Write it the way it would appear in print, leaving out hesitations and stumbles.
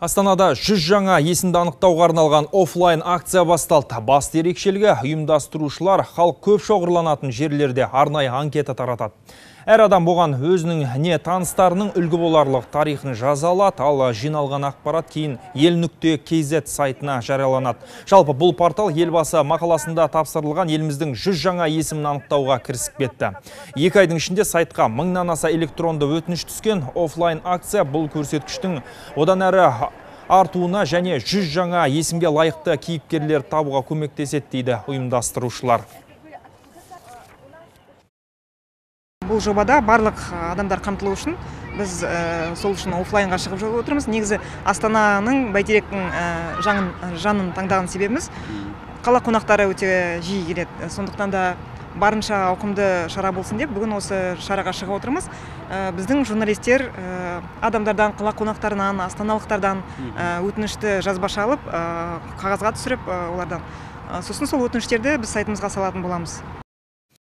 Астанада 100 жаңа есімді анықтауға арналған офлайн акция басталды. Басты ерекшелігі ұйымдастырушылар халық көп шоғырланатын жерлерде арнайы анкета таратады. Әр адам бұған өзінің не таныстарының үлгі боларлық тарихын жаза алады, ал жиналған ақпарат кейін ел.kz сайтына жарияланады. Жалпы бұл портал Елбасы мақаласында тапсырылған еліміздің 100 жаңа есімін анықтауға кірісіп кетті. 2 айдың ішінде сайтқа 1000-нан аса электронды өтініш түскен. Офлайн акция бұл көрсеткіштің одан әрі артуына және 100 жаңа есімге лайықты кейіпкерлер табуға көмектеседі дейді ұйымдастырушылар. Бұл жобада барлық адамдар қамтылу үшін біз сол үшін офлайнға шығып отырмыз. Негізі Астананың Бәйтеректің жанын таңдаған себебіміз қала қонақтары өте жиі келеді. Сондықтан да барынша ауқымды шара болсын деп бүгін осы шараға шығып отырмыз. Біздің журналистер адамдардан, қала қонақтарынан, астаналықтардан өтінішті жазбаша алып, қағазға түсіріп олардан. Сосын сол өтініштерді біз сайтымызға салатын боламыз.